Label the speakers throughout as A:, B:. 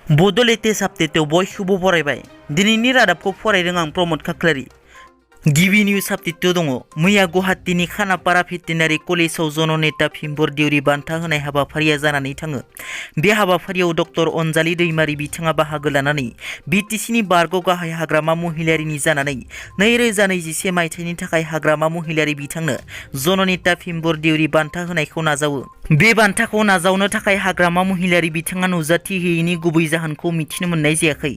A: Bodo latest update बयखौबो फरायबाय दिनैनि रादाबखौ फरायदों आं प्रमद खाख्लारि गिबि निउज आपडेट दङ मैया गुवाहाटीनि खानापारा भेटेनारि कलेजाव जननेता भीमबर देउरि बान्था होनाय हाबाफारिया जानानै थाङो बे हाबाफारियाव डक्टर अनजालि दैमारि बिथाङा बाहागो लानानै बिटिसिनि बारग' गाहाय हाग्रामा महिलारिनि जानानै 2021 मायथाइनि थाखाय हाग्रामा महिलारि बिथांनो जननेता भीमबर देउरि बान्था होनायखौ नाजावो बे बान्थाखौ नाजावनो थाखाय हाग्रामा महिलारि बिथाङा नुजाथि होयैनि गुबै जाहोनखौ मिथिनो मोननाय जायाखै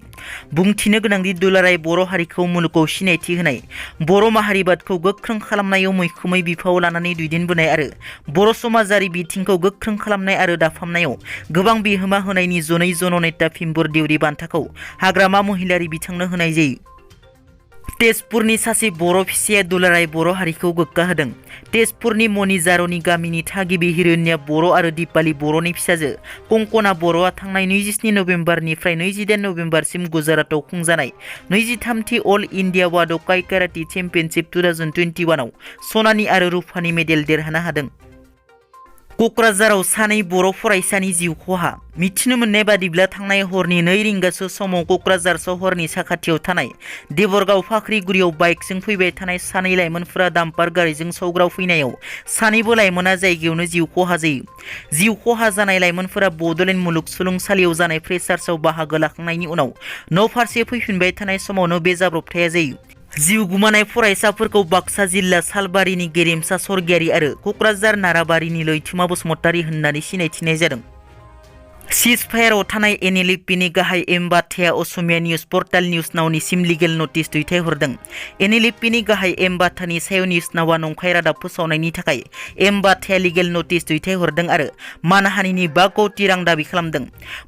A: बुंथिनो गोनांदि दुलाराय बर' हारिखौ मुलुगाव सिनायथि होनाय बर' माहारिबादखौ गोख्रों खालामनायाव मैखोमै बिफाव लानानै दैदेनबोनाय आरो बर' समाजारि बिथिंखौ गोख्रों खालामनाय आरो दाफामनायाव गोबां बिहोमा होनायनि जनै जननेता भीमबर देउरि बान्थाखौ हाग्रामा महिलारि बिथांनो होनाय जायो तेजपुरनि सासे बर' फिसाया दुलाराय बर' हारिखौ गोग्गा होदों तेजपुरनि मणिजारनि गामिनि थागिबि हिरण्या बर' आरो दिपाली बर'नि फिसाजो कंकना बर'आ थांनाय 27 नभेम्बरनिफ्राय 28 नभेम्बरसिम गुजरातआव खुंजानाय 23थि अल इन्डिया वाड' काइ काराटे चेम्पियनशिप 2021 आव सनानि आरो रुफानि मेडेल देरहानो हादों क'क्राझाराव सानै बर' फरायसानि जिउ खहा मिथिनो मोननाय बादिब्ला थांनाय हरनि 2 रिंगासो समाव क'क्राझार सहरनि साखाथियाव थानाय देबरगाव फाख्रिगुरियाव बाइकजों फैबाय थानाय सानै लाइमोनफोरा डाम्पार गारिजों सौग्राव फैनायाव सानैबो लाइमोना जायगायावनो जिउ खहा जायो जिउ खहा जानाय लाइमोनफोरा बड'लेण्ड मुलुगसोलोंसालियाव जानाय फ्रेसार्सआव बाहागो लाखांनायनि उनाव न' फारसे फैफिनबाय थानाय समावनो बे जाब्रबथाया जायो जिउ गुमानाय फरायसाफोरखौ बाक्सा जिल्ला सालबारिनि गेरेमसा सरगियारि आरो क'क्राझार नाराबारिनि लैथोमा बसुमतारी होननानै सिनायथिनाय जादों सिज फायाराव थानाय एनएलएफपिनि गाहाय एम बाथाया असमिया निउज पर्टाल निउज नावनिसिम लिगेल नटिस दैथायहरदों एनएलएफपिनि गाहाय एम बाथानि सायाव निउज नावा नंखाय रादाब फोसावनायनि थाखाय एम बाथाया लिगेल नटिस दैथायहरदों आरो मानहानिनि 5 कौटि रां दाबि खालामदों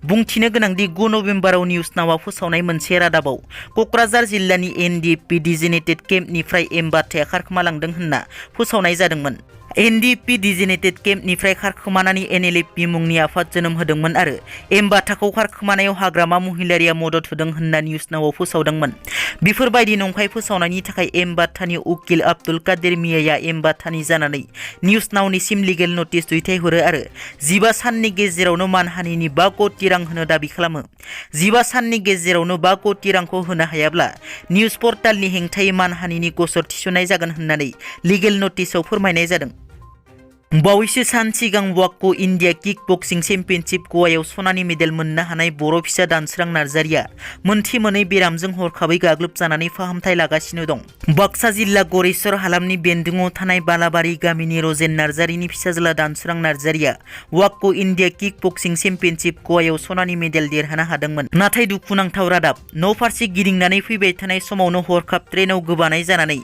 A: बुंथिनो गोनांदि 9 नभेम्बराव निउज नावा फोसावनाय मोनसे रादाबाव क'क्राझार जिल्लानि एनडिएफपि डिजिनेटेड केम्पनिफ्राय एम बाथाया खारखोमालांदों होनना फोसावनाय जादोंमोन एनडिएफपि डिजिनेटेड केम्पनिफ्राय खारखोमानानै एनएलएफपि मुंनि आफाद जोनोम होदोंमोन आरो एम बाथाखौ खारखोमानायाव हाग्रामा महिलारिया मदद होदों होनना निउज नावाव फोसावदोंमोन बेफोरबायदि नंखाय फोसावनायनि थाखाय एम बाथानि उकिल आब्दुल कादिर मियाया एम बाथानि जानानै निउज नावनिसिम लिगेल नटिस दैथायहरो आरो 15 साननि गेजेरावनो मानहानिनि 5 कौटि रां होनो दाबि खालामो 15 साननि गेजेरावनो 5 कौटि रांखौ होनो हायाब्ला निउज पर्टालनि हेंथायै मानहानिनि गसर थिसननाय जागोन होननानै लिगेल नटिसआव फोरमायनाय जादों बावैसो सान सिगां वाक्क' इन्डिया किक बक्सिं चेम्पियनशिप गवायाव सनानि मेडेल मोननो हानाय बर' फिसा दानसोरां नार्जारिया मोनथि मोनै बेरामजों हरखाबै गाग्लोबजानानै फाहामथाय लागासिनो दं बाक्सा जिल्ला गरेस्वर हालामनि बेन्दोङाव थानाय बालाबारि गामिनि रजेन नार्जारिनि फिसाज्ला दानसोरां नार्जारिया वाक्क' इन्डिया किक बक्सिं चेम्पियनशिप गवायाव सनानि मेडेल देरहानो हादोंमोन नाथाय दुखुनांथाव रादाब न' फारसे गिदिंनानै फैबाय थानाय समावनो हरखाब ट्रेनाव गोबानाय जानानै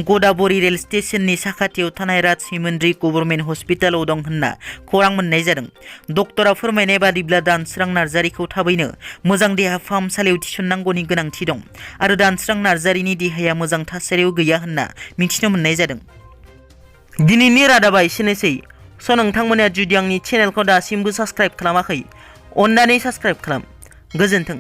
A: गदाबरि रेल स्टेशननि साखाथियाव थानाय राजहिमन्द्रि गभर्नमेन्ट हस्पिटालाव दं होनना खौरां मोननाय जादों डक्टरा फोरमायनाय बादिब्ला दानसोरां नार्जारिखौ थाबैनो मोजां देहा फाहामसालियाव थिसननांगौनि गोनांथि दं आरो दानसोरां नार्जारिनि देहाया मोजां थासारियाव गैया होनना मिथिनो मोननाय जादों दिनैनि रादाबा एसेनोसै नोंथांमोना जुदि आंनि चेनेलखौ दासिमबो साबस्क्राइब खालामाखै अन्नानै साबस्क्राइब खालाम गोजोन्थों